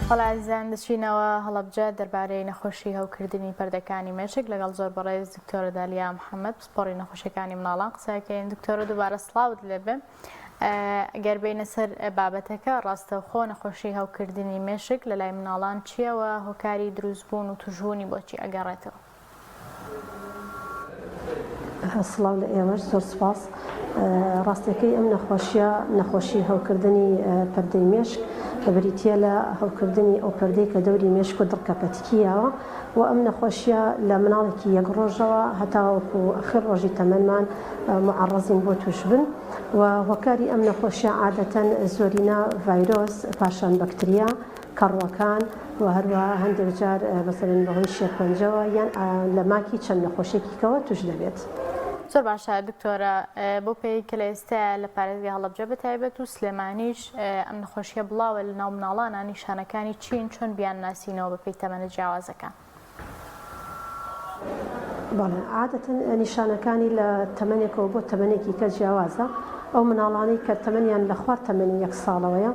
بەڵێ ئازیزان دەچینەوە هەڵەبجە دەربارەی نەخۆشی هەوکردنی پەردەکانی مێشک لەگەڵ زۆر بەڕێز دکتۆرە دالیا محەممەد پسپۆڕی نەخۆشیەکانی مناڵان قسەکەین دکتۆرە دووبارە سڵاوت لێبێ گەر بینە سەر بابەتەکە ڕاستەوخۆ نەخۆشی هەوکردنی مێشک لە لای مناڵان چییەوە هۆکاری دروستبوون و توشبوونی بۆچی ئەگەڕێتەوە؟ سڵاو لە ئێوەش زۆر سوپاس. ڕاستیەکەی ئەم نەخۆشیە نەخۆشی هەوکردنی پەردەی مێشک بریتیە لە هەوکردنی ئەو پەردەی کە دەوری مێشک و دڕکە پەتکی یاوە و ئەم نەخۆشیە لە مناڵێکی یەک ڕۆژەوە هەتاوەکو ئەخر ڕۆژی تەمەنمان معەڕەزین بۆ توشبن و هۆکاری ئەم نەخۆشیە عادەتەن زۆرینە ڤایرۆس پاشان بەکتریا کەڕووەکان و هەروەها هەندێک جار مەسەلەن بەهۆی شێرپەنجەوە یان لە ماکی چەند نەخۆشیەکی کەوە توش دەبێت. زۆر باشە دکتۆرە بەو پێیەی کە لە ئێستایا لە پارێزگای هەڵەبجە بە تایبەت و سلێمانیش ئەم نەخۆشیە بڵاوە لە ناو مناڵانا نیشانەکانی چین چۆن بیانناسینەوە بە پێی تەمەنە جیاوازەکان؟ بەڵێ عادەتەن نیشانەکانی لە تەمەنێکەوە بۆ تەمەنێکی کە جیاوازە ئەو مناڵانەی کە تەمەنیان لە خوار تەمەنی یەک ساڵەوەیە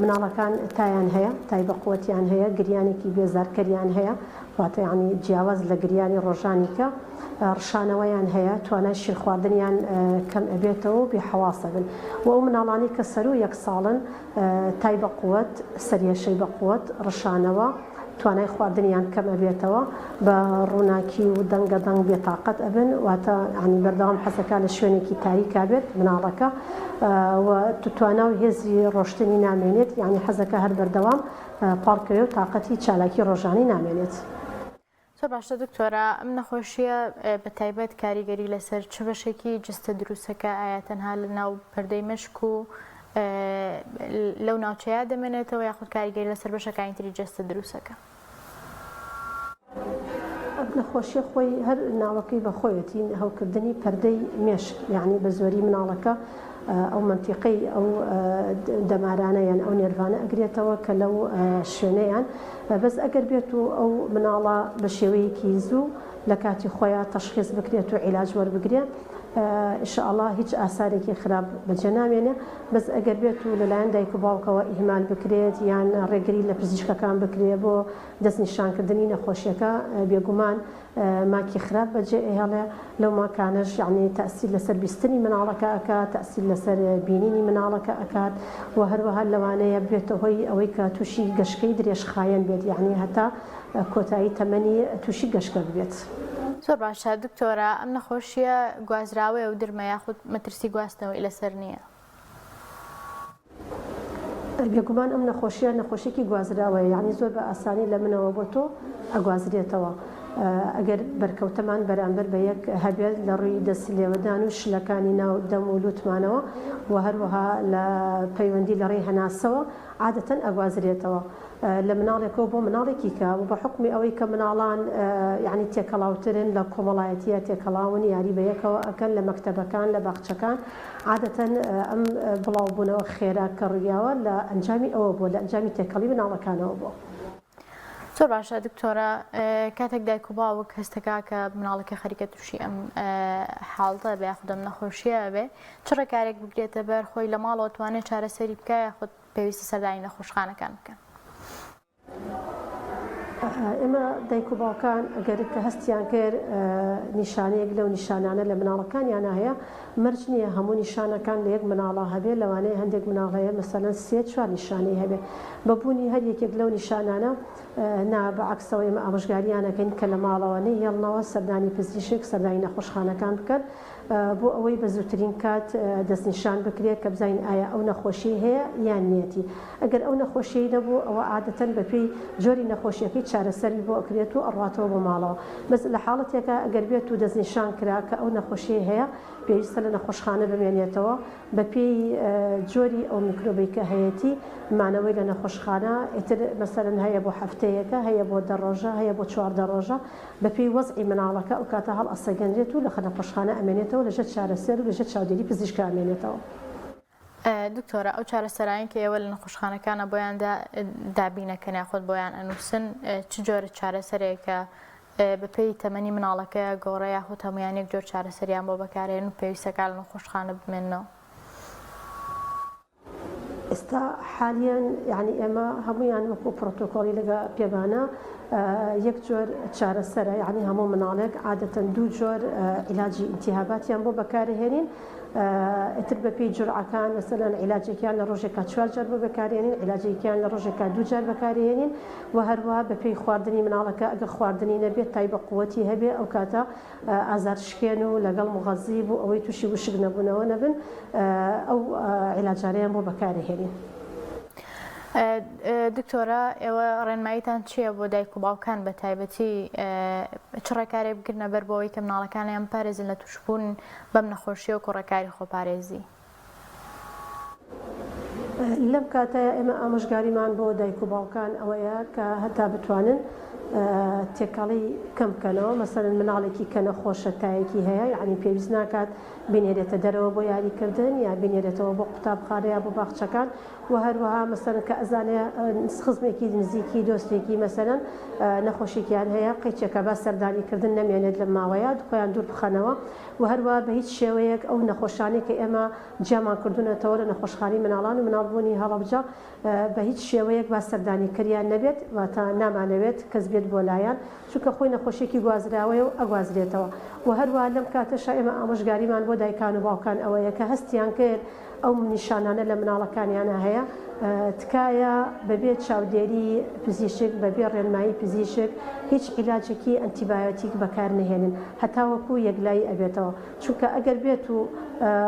مناڵەکان تایان هەیە تای بە قوتیان هەیە گریانێکی بێزارکەریان هەیە واتە یعنی جیاواز لە گریانی ڕۆژانی کە ڕشانەوەیان هەیە توانای شیرخواردنیان کەم ئەبێتەوە و بێ حەواسە بن و ئەو مناڵانی کە سەرو یەک ساڵن تای بە قوت سەریەشەی بە قوت ڕشانەوە توانای خواردنیان کەم ئەبێتەوە، بە ڕووناکی و دەنگە دەنگ بێ تاقەت ئەبن، واتە یانی بەردەوام حەزەکا لە شوێنێکی تاریکا بێت مناڵەکە و توانا و هێزی ڕۆشتنی نامێنێت، یانی حەزەکا هەر بەردەوام پاڵکەوێ و تاقەتی چالاکی ڕۆژانەی نامێنێت. زۆر باشە دکتۆرە ئەم نەخۆشیە بە تایبەت کاریگەری لەسەر چ بەشێکی جستە دروستەکە ئایا تەنها لە ناو پەردەی مشک و لەو ناوچەیە دەمێنێتەوە یاخود کاریگەری لەسەر بەشەکانی تری جەستە دروستەکە؟ ئەم نەخۆشیە خۆی هەر ناوەکەی بە خۆیەتی هەوکردنی پەردەی مێشک یعنی بە زۆری مناڵەکە ئەو مەنتیقەی ئەو دەمارانە یان ئەو نێرڤانە ئەگرێتەوە کە لەو شوێنەیان بەس ئەگەر بێت و ئەو مناڵە بە شێوەیەکی زوو لە کاتی خۆیا تەشخیس بکرێت و عیلاج وەربگرێ ان شاء اللە هیچ ئاسارێکی خراپ بەجێ نامێنێ بەس ئەگەر بێت و لەلایەن دایک و باوکەوە ئیهمال بکرێت یان ڕێگری لە پزیشکەکان بکرێ بۆ دەستنیشانکردنی نەخۆشیەکە بێگومان ماکی خراپ بەجێ ئەهێڵێ لەو ماکانەش یەعنی تەئسیر لەسەر بیستنی مناڵەکە ئەکات تەئسیر لەسەر بینینی مناڵەکە ئەکات و هەروەها لەوانەیە ببێتە هۆی ئەوەی کە تووشی گەشکەی درێژخایەن بێت یەعنی هەتا کۆتایی تەمەنی تووشی گەشکە ببێت. زۆر باشە دکتۆرە ئەم نەخۆشیە گوازراوەیە و درمە یاخود مەترسی گواستنەوەی لەسەر نییە؟ بێگومان ئەم نەخۆشیە نەخۆشیەکی گوازراوەیە یانی زۆر بە ئاسانی لە منەوە بۆ تۆ ئەگوازرێتەوە ئەگەر بەرکەوتەمان بەرامبەر بە یەک هەبێت لە ڕووی دەست لێوەدان و شلەکانی ناو دەم و لوتمانەوە و هەروەها لە پەیوەندی لە ڕێی هەناسەوە عادەتەن ئەگوازرێتەوە لە مناڵێکەوە بۆ مناڵێکی کە و بە حوکمی ئەوەی کە مناڵان یانی تێکەڵاوترن لە کۆمەڵایەتیە تێکەڵاون یاری بە یەکەوە ئەکەن لە مەکتەبەکان لە باخچەکان عادەتەن ئەم بڵاوبوونەوە خێرا کە ڕوویاوە لە ئەنجامی ئەوە بووە لە ئەنجامی تێکەڵی مناڵەکانەوە بووە. زۆر باشە دکتۆرە کاتێک دایک و باوک هەستەکا کە مناڵەکە خەریکە تووشی ئەم حاڵتە بێ یاخود ئەم نەخۆشیە بێ چ ڕێکارێک بگرێتە بەر خۆی لە ماڵەوە توانێت چارەسەری بکە یاخود پێویستە سەردانی نەخۆشخانەکان بکەن؟ ئێمە دایک و باوکان ئەگەر کە هەستیان کرد نیشانەیەک لەو نیشانانە لە مناڵەکانیانە هەیە مەرج نییە هەموو نیشانەکان لە یەک مناڵا هەبێ لەوانەیە هەندێک مناڵ هەیە مەسەلەن سێ چوار نیشانەی هەبێ بە بوونی هەر یەکێک لەو نیشانانە نا بە عەکسەوە ئێمە ئامۆژگاریان ئەکەین کە لە ماڵەوە نەیهێڵنەوە سەردانی پزیشک سەردانی نەخۆشخانەکان بکەن بۆ ئەوەی بە زووترین کات دەستنیشان بکرێت کە بزانین ئایا ئەو نەخۆشیەی هەیە یان نیەتی. ئەگەر ئەو نەخۆشیەی نەبوو ئەوە عادەتەن بەپێی جۆری نەخۆشیەکەی چارەسەری بۆ ئەکرێت و ئەڕواتەوە بۆ ماڵەوە. بەس لە حاڵەتێکا ئەگەر بێت و دەستنیشان کرا کە ئەو نەخۆشیەی هەیە پێویستە لە نەخۆشخانە بمێنێتەوە بەپێی جۆری ئەو میکرۆبەی کە هەیەتی مانەوەی لە نەخۆشخانە ئیتر مەسەلەن هەیە بۆ هەفتەیەکە هەیە بۆ دە ڕۆژە هەیە بۆ 14 ڕۆژە بەپێی وەزعی مناڵەکە ئەو کاتە هەڵئەسەگەنرێت و لە نەخۆشخانە ئەمێنێتەوە لەژێر چارەسەر و لەژێر چاودێری پزیشکا ئەمێنێتەوە. دکتۆرە ئەو چارەسەرانەی کە ئێوە لە نەخۆشخانەکانە بۆیان دابین ئەکەن یاخود بۆیان ئەنووسن چ جۆرە چارەسەرێکە بەپێی تەمەنی مناڵەکە گۆڕە یاخود هەمویان یەک جۆر چارەسەریان بۆ بەکارێن و پێویستەکە لە نەخۆشخانە بمێننەوە؟ ئێستا حالیەن یانی ئێمە هەموویان وەکو پرۆتۆکۆڵی لەگە پێمانە یەک جۆر چارەسەرە یانی هەموو مناڵێک عادەتەن دوو جۆر عیلاجی ئیلتیهاباتیان بۆ بەکارهێنین ئیتر بەپێی جورعەکان مەسەلەن عیلاجێکیان لە ڕۆژێکا چوار جار بۆ بەکارێنین عیلاجێکیان لە ڕۆژێکا دوو جار بەکارهێنین و هەروەها بەپێی خواردنی مناڵەکە ئەگەر خواردنی نەبێت تای بە قوەتی هەبێ ئەو کاتە ئازار شکێن و لەگەڵ موغەزی بۆ ئەوەی تووشی وشک نەبوونەوە نەبن ئەو عیلاجانەیان بۆ بەکارهێنین. دکتۆرە ئێوە ڕێنماییتان چییە بۆ دایک و باوکان بە تایبەتی چ ڕێکارێک بگرنە بەر بۆ ئەوەی کە مناڵەکانیان بپارێزن لە تووشبوون بەم نەخۆشییە وەکو ڕێکاری خۆپارێزی؟ لەم کاتەیا ئێمە ئامۆژگاریمان بۆ دایک و باوکان ئەوەیە کە هەتا بتوانن تێکەڵی کەم بکەنەوە، مەسەلەن مناڵێکی کە نەخۆشە تایەکی هەیە یەعنی پێویست ناکات بینێرێتە دەرەوە بۆ یاریکردن یا بینێرێتەوە بۆ قوتابخانە یا بۆ باخچەکان و هەروەها مەسەلەن کە ئەزانێ خزمێکی نزیکی دۆستێکی مەسەلەن نەخۆشێکیان هەیە قەیچێکە با سەردانیکردن نەمێنێت لەم ماوەیە خۆیان دوور بخەنەوە و هەروەها بە هیچ شێوەیەک ئەو نەخۆشانەی کە ئێمە جیامان کردوونەتەوە لە نەخۆشخانەی مناڵان و مناڵبوونی هەڵەبجە بە هیچ شێوەیەک با سەردانیکەریان نەبێت واتە نامانەوێت کەس بێت بۆ لایان چونکە خۆی نەخۆشیەکی گوازراوەیە و ئەگوازرێتەوە و هەروەها لەم کاتەشا ئێمە ئامۆژگاریمان بۆ دایکان و باوکان ئەوەیە کە هەستیان کرد ئەو نیشانانە لە مناڵەکانیانا هەیە تکایە بەبێ چاودێری پزیشک بەبێ ڕێنمایی پزیشک هیچ عیلاجێکی ئەنتیبایۆتیک بەکار نەهێنن هەتاوەکو یەکلایی ئەبێتەوە چونکە ئەگەر بێت و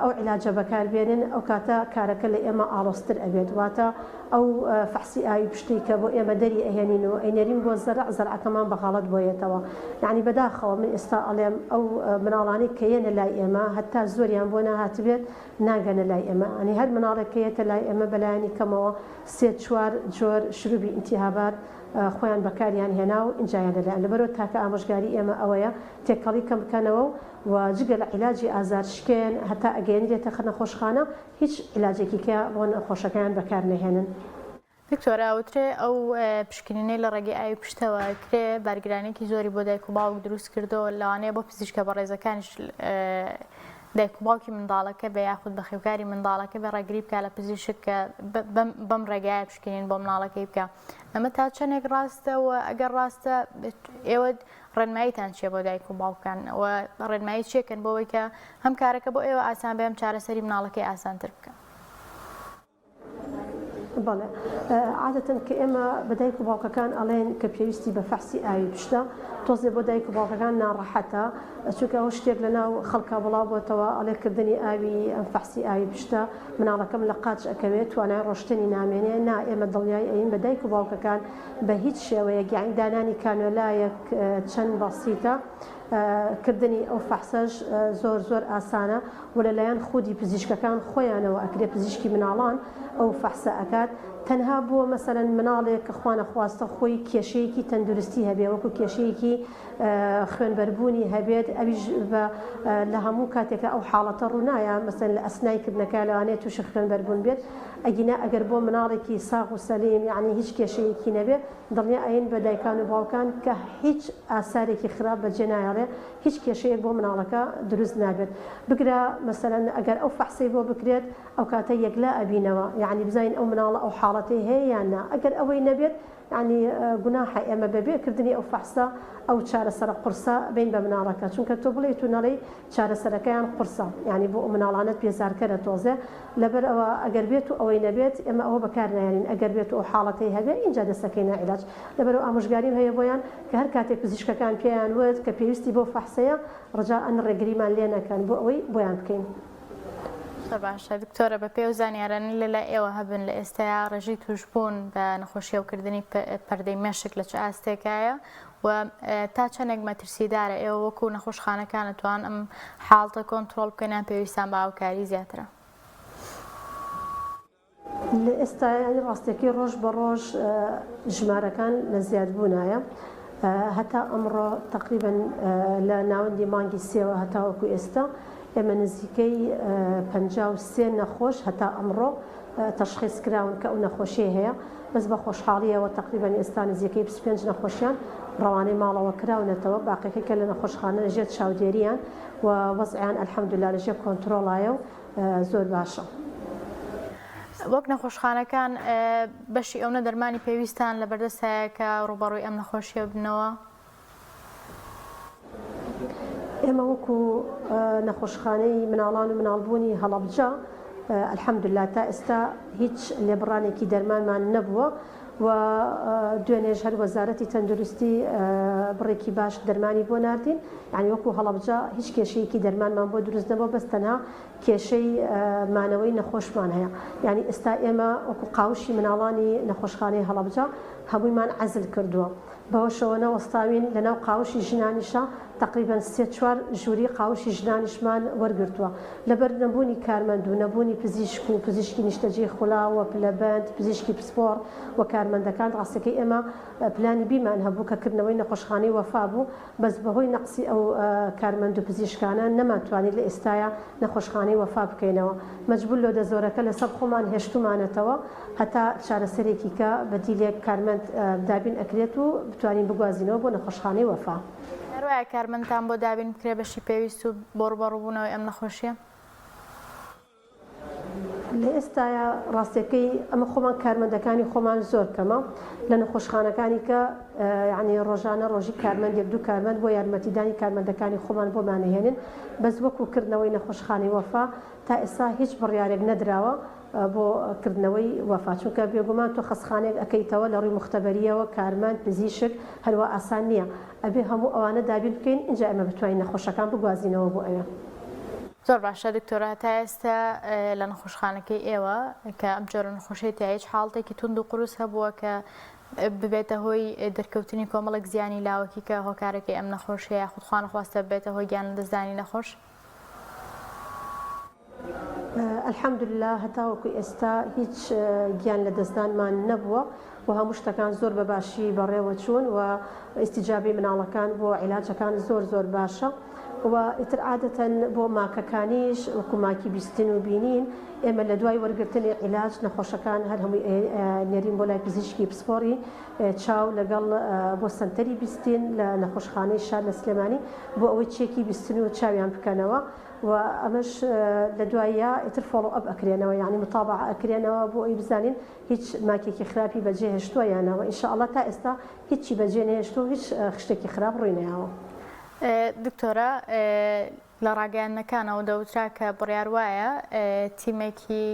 ئەو عیلاجە بەکار بێنن ئەو کاتە کارەکە لە ئێمە ئاڵۆزتر ئەبێت واتە ئەو فەحسی ئاوی پشتەی کە بۆ ئێمە دەری ئەهێنین و ئەینێرین بۆ زەرع زەرعەکەمان بە غەڵەت بۆ یەتەوە یانی بەداخەوە من ئێستا ئەڵێم ئەو مناڵانەی کە یەنە لای ئێمە هەتا زۆریان بۆ نەهاتبێت ناگەنە لای ئێمە یانی هەر مناڵێک کە یەتە لای ئێمە بەلایەنی کەمەوە سێ چوار جۆر شروبی ئینتیهابات خۆیان بەکاریان هێنا و ئینجا یەنە لایان لەبەرئەوە تاکە ئامۆژگاری ئێمە ئەوەیە تێکەڵی کەم بکەنەوە و جگە لە عیلاجی ئازار شکێن هەتا ئەگەیەنرێتە نەخۆشخانە هیچ عیلاجێکی کە بۆ نەخۆشەکەیان بەکار نەهێنن. دکتۆر ئەوترێ ئەو پشکنینەی لە ڕێگەی ئاوی پشتەوە ئەکرێ بارگرانیەکی زۆری بۆ دایک و باوک دروست کردەوە لەوانەیە بۆ پزیشکە بەڕێزەکانیش دایک و باوکی منداڵەکە بێ یاخود بەخێوکاری منداڵەکە بێ ڕێگری بکە لە پزیشک کە بەم ڕێگایە پشکنین بۆ مناڵەکەی بکە ئەمە تا چەندێک ڕاستە و ئەگەر ڕاستە ئێوە ڕێنماییتان چیە بۆ دایک و باوکان و ڕێنمایی چیەکەن بۆ ئەوەی کە هەم کارەکە بۆ ئێوە ئاسان بێ هەم چارەسەری مناڵەکەی ئاسانتر بکەن؟ بەڵێ عادەتەن کە ئێمە بە دایک و باوکەکان ئەڵێن کە پێویستی بە فەحسی ئاوی پشتە تۆزێ بۆ دایک و باوکەکان ناڕەحەتە چونکە ئەوە شتێک لە ناو خەڵکا بڵاو بۆتەوە ئەڵێ کردنی ئاوی ئەم فەحسی ئاوی پشتە مناڵەکەم لە قاچ ئەکەوێت توانای ڕۆشتنی نامێنێ نا ئێمە دڵنیای ئەین بە دایک و باوکەکان بە هیچ شێوەیەک یانی دانانی کانۆلایەک چەند بەسیتە کردنی ئەو فەحسەش زۆر زۆر ئاسانە و لەلایەن خودی پزیشکەکان خۆیانەوە ئەکرێ پزیشکی مناڵان ئەو فەحسە ئەکات تەنها بۆ مەسەلەن مناڵێک کە خوانەخواستە خۆی کێشەیەکی تەندروستی هەبێ وەکو کێشەیەکی خوێنبەربوونی هەبێت ئەویش بە لە هەموو کاتێکا ئەو حاڵەتە ڕوونایە مەسەلەن لە ئەسنای کردنەکە لەوانەیە تووشی خوێنبەربوون بێت ئەگینا ئەگەر بۆ مناڵێکی ساغ و سەلیم یەعنی هیچ کێشەیەکی نەبێ دڵنیا ئەین بە دایکان و باوکان کە هیچ ئاسارێکی خراپ بەجێ نایەڵێ هیچ کێشەیەک بۆ مناڵەکە دروست نابێت بگرە مەسەلەن ئەگەر ئەو فەحسەی بۆ بکرێت ئەو کاتە یەکلا ئەبینەوە یەعنی بزانین ئەو مناڵە ئەو حاڵەتەی هەیە یان نا ئەگەر ئەوەی نەبێت یەعنی گوناحە ئێمە بەبێ کردنی ئەو فەحسە ئەو چارەسەرە قورسە بەین بە مناڵەکە چونکە تۆ بڵێیت و نەڵێی چارەسەرەکەیان قورسە یەعنی بۆ ئەو مناڵانەت بێزارکەرە تۆزێ لەبەر ئەوە ئەگەر بێت و ئەوەی نەبێت ئێمە ئەوە بەکار نایەنین ئەگەر بێت و ئەو حاڵەتەی هەبێ ئینجا دەستەکەینە عیلاج لەبەر ئەوە ئامۆژگاریم هەیە بۆیان کە هەر کاتێک پزیشکەکان پێیان وت کە پێویستی بەو فەحسەیە ڕەجائەن ڕێگریمان لێ نەکەن بۆ ئەوەی بۆیان بکەین. زۆر باشە دکتۆرە بەپێی ئەو زانیارانەی لەلای ئێوە هەبن لە ئێستایا ڕێژەی توشبوون بە نەخۆشی هەوکردنی پەردەی مێشک لە چ ئاستێکایە و تا چەندێک مەترسیدارە ئێوە وەکو نەخۆشخانەکان ئەتوان ئەم حاڵتە کۆنترۆڵ بکەن یان پێویستان بە هاوکاری زیاترە؟ لە ئێستا یانی ڕاستیەکەی ڕۆژ بە ڕۆژ ژمارەکان لە زیادبوونایە هەتا ئەمڕۆ تەقریبەن لە ناوەندی مانگی سێوە هەتاوەکو ئێستا ئێمە نزیکەی 53 نەخۆش هەتا ئەمڕۆ تەشخیص کراون کە ئەو نەخۆشیەی هەیە بەس بە خۆشحاڵیەوە تەقریبەن ئێستا نزیکەی 25 نەخۆشیان ڕەوانەی ماڵەوە کراونەتەوە باقیەکەی کە لە نەخۆشخانە لەژێر چاودێریان و وەزعیان الحمدللە لەژێر کۆنترۆڵایە و زۆر باشە. وەک نەخۆشخانەکان بەشی ئەونە دەرمانی پێویستان لەبەردەست هەیە کە ڕووبەڕووی ئەم نەخۆشیە ببنەوە؟ ئێمە وەکو نەخۆشخانەی مناڵان و مناڵبوونی هەڵەبجە الحمدللە تا ئێستا هیچ لێبڕانێکی دەرمانمان نەبووە و دوێنێش هەر وەزارەتی تەندروستی بڕێکی باش دەرمانی بۆ ناردین یانی وەکو هەڵەبجە هیچ کێشەیەکی دەرمانمان بۆ دروست نەبووە بەس تەنها کێشەی مانەوەی نەخۆشمان هەیە یانی ئێستا ئێمە وەکو قاوشی مناڵانی نەخۆشخانەی هەڵەبجە هەموویمان عەزل کردووە بەوەشەوە نەوەستاوین لەناو قاوشی ژنانیشا تەقریبەن سێ چوار ژووری قاوشی ژنانیشمان وەرگرتووە لەبەر نەبوونی کارمەند و نەبوونی پزیشک و پزیشکی نیشتەجێی خولا و پلەبەند پزیشکی پسپۆڕ و کارمەندەکان ڕاستەکەی ئێمە پلانی بیمان هەبوو کە کردنەوەی نەخۆشخانەی وەفا بوو بەس بەهۆی نەقسی ئەو کارمەند و پزیشکانە نەمانتوانی لە ئێستایا نەخۆشخانەی وەفا بکەینەوە مەجبور لۆدە زۆرەکە لەسەر خۆمان هێشتومانەتەوە هەتا چارەسەرێکی کە بەدیلێک کارمەند دابین ئەکرێت و بتوانین بگوازینەوە بۆ نەخۆشخانەی وەفا. هەروایە کارمەندتان بۆ دابین بکرێ بەشی پێویست و بۆ ڕوبەڕوبونەوەی ئەم نەخۆشیە؟ لە ئێستایا ڕاستیەکەی ئەمە خۆمان کارمەندەکانی خۆمان زۆر کەمە لە نەخۆشخانەکانی کە یعنی ڕۆژانە ڕۆژی کارمەند یەک دوو کارمەند بۆ یارمەتیدانی کارمەندەکانی خۆمان بۆمان ئەهێنن بەس وەکو کردنەوەی نەخۆشخانەی وەفا تا ئێستا هیچ بڕیارێک نەدراوە بۆ کردنەوەی وەفا چونکە بێگومان تۆ خەستخانەیەک ئەکەیتەوە لە ڕووی موختەبەریەوە کارمەند پزیشک هەروا ئاسان نییە ئەبێ هەموو ئەوانە دابین بکەین ئینجا ئێمە بتوانین نەخۆشەکان بگوازینەوە بۆ ئەوێ. زۆر باشە دکتۆرە هەتا ئێستا لە نەخۆشخانەکەی ئێوە کە ئەم جۆرە نەخۆشیە تیا هیچ حاڵتێکی توند و قورس هەبووە کە ببێتە هۆی دەرکەوتنی کۆمەڵێک زیانی لاوەکی کە هۆکارەکەی ئەم نەخۆشیە یاخود خوانەخواستە ببێتە هۆی گیان لەدەستدانی نەخۆش؟ الحمدللە هەتاوەکو ئێستا هیچ گیان لەدەستدانمان نەبووە و هەموو شتەکان زۆر بە باشی بەڕێوە چوون و ئیستیجابەی مناڵەکان بۆ عیلاجەکان زۆر زۆر باشە و ئیتر عادەتەن بۆ ماکەکانیش وەکو ماکی بیستن و بینین ئێمە لە دوای وەرگرتنی عیلاج نەخۆشەکان هەر هەمووی نێرین بۆ لای پزیشکی پسپۆڕی چاو لەگەڵ بۆ سەنتەری بیستین لە نەخۆشخانەی شار لە سلێمانی بۆ ئەوەی چێکی بیستن و چاویان بکەنەوە و ئەمەش لە دواییا ئیتر follow up ئەکرێنەوە یانی متابەعە ئەکرێنەوە بۆ ئەوی بزانین هیچ ماکێکی خراپی بەجێ هێشتووە یان نا وە ان شاء اللە تا ئێستا هیچی بەجێ نەهێشتووە و هیچ شتێکی خراپ ڕووی نەیاوە. دکتۆرە لە ڕاگەیاندنەکانەوە دەوترا کە بڕیار وایە تیمێکی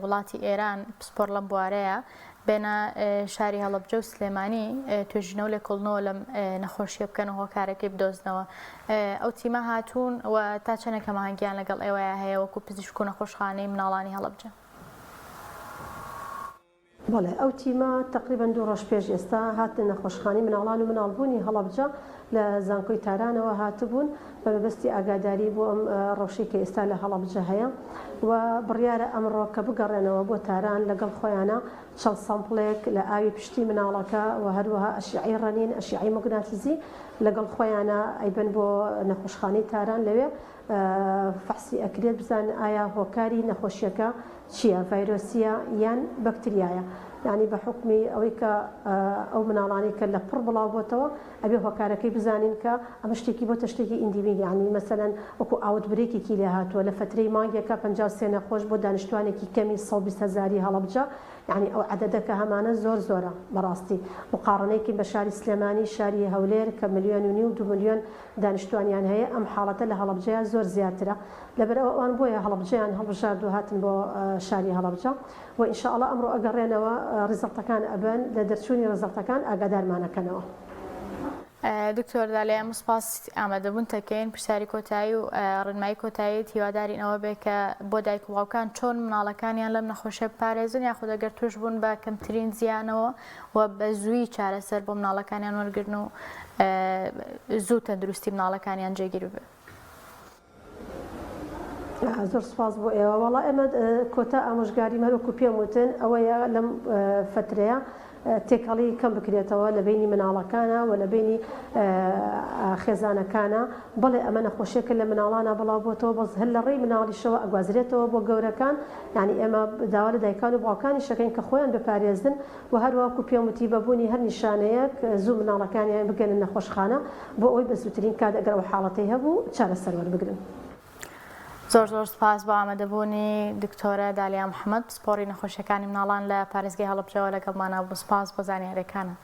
وڵاتی ئێران پسپۆڕ لەم بوارەیە بێنە شاری هەڵەبجە و سلێمانی توێژینەوە لێکۆڵنەوە لەم نەخۆشیە بکەن و هۆکارەکەی بدۆزنەوە ئەو تیمە هاتوون و تا چەندێک هەماهەنگیان لەگەڵ ئێوەیا هەیە وەکو پزیشک و نەخۆشخانەی مناڵانی هەڵەبجە؟ بەڵێ ئەو تیمە تەقریبەن دوو ڕۆژ پێش ئێستا هاتنە نەخۆشخانەی مناڵان و مناڵبوونی هەڵەبجە لە زانکۆی تارانەوە هاتبوون بە مەبەستی ئاگاداری بۆ ئەم ڕەوشەی کە ئێستا لە هەڵەبجە هەیە و بڕیارە ئەمڕۆ کە بگەڕێنەوە بۆ تاران لەگەڵ خۆیانا چەند سامپڵێک لە ئاوی پشتی مناڵەکە و هەروەها ئەشیعەی ڕەنین، ئەشیعەی موگناتیزی لەگەڵ خۆیانا ئەیبەن بۆ نەخۆشخانەی تاران لەوێ فەحسی ئەکرێت بزانن ئایا هۆکاری نەخۆشیەکە چیە ڤایرۆسیە یان بەکتریایە یانی بە حوکمی ئەوەی کە ئەو مناڵانەی کە لە پڕ بڵاو بۆتەوە ئەبێ هۆکارەکەی بزانین کە ئەمە شتێکی بۆتە شتێکی endemic یانی مەسەلەن وەکو outbreak ێکی لێ هاتووە لە فەترەی مانگێکا 53 نەخۆش بۆ دانیشتوانێکی کەمی 120 هەزاری هەڵەبجە یانی ئەو عەدەدە کە هەمانە زۆر زۆرە بەڕاستی مقاڕنەیکەین بە شاری سلێمانی شاری هەولێر کە ملیۆن و نیو دوو ملیۆن دانیشتوانیان هەیە ئەم حاڵەتە لە هەڵەبجەیا زۆر زیاترە لەبەرئەوە ئەوان بۆیە هەڵەبجەیان هەڵبژارد و هاتن بۆ شاری هەڵەبجە و ان شاء اللە ئەمڕۆ ئەگەڕێنەوە result ەکان ئەبەن لە دەرچوونی result ەکان ئاگادارمان ئەکەنەوە. دکتۆر دالیا ئێمە سوپاسی ئامادەبوونت ئەکەین، پرسیاری کۆتایی و ڕێنمایی کۆتاییت هیوادارین ئەوە بێ کە بۆ دایک و باوکان چۆن مناڵەکانیان لەم نەخۆشیە بپارێزن یاخود ئەگەر توش بوون بە کەمترین زیانەوە و بە زووی چارەسەر بۆ مناڵەکانیان وەرگرن و زوو تەندروستی مناڵەکانیان جێگیر ببێ. زۆر سوپاس بۆ ئێوە وەڵا ئێمە کۆتا ئامۆژگاریم هەر وەکو پێم وتن ئەوەیە لەم فەترەیە تێکەڵی کەم بکرێتەوە لە بینی مناڵەکانە و لە بینی خێزانەکانە بەڵێ ئەمە نەخۆشیەکە لە مناڵانە بڵاو بۆتەوە بەس هەر لە ڕێی مناڵیشەوە ئەگوازرێتەوە بۆ گەورەکان یعنی ئێمە داوا لە دایکان و باوکانی شەکەین کە خۆیان بپارێزن و هەروەکو پێم وتی بە بوونی هەر نیشانەیەک زوو مناڵەکانیان بگەنە نەخۆشخانە بۆ ئەوەی بە زووترین کات ئەگەر ئەو حاڵەتەی هەبوو چارەسەر وەربگرن. زۆر زۆر سپاس بۆ ئامادەبوونی دکتۆرە دالیا محەمەد پسپۆڕی نەخۆشیەکانی مناڵان لە پارێزگای هەڵەبجەوە لەگەڵمانا بوو سپاس بۆ زانیاریەکانت.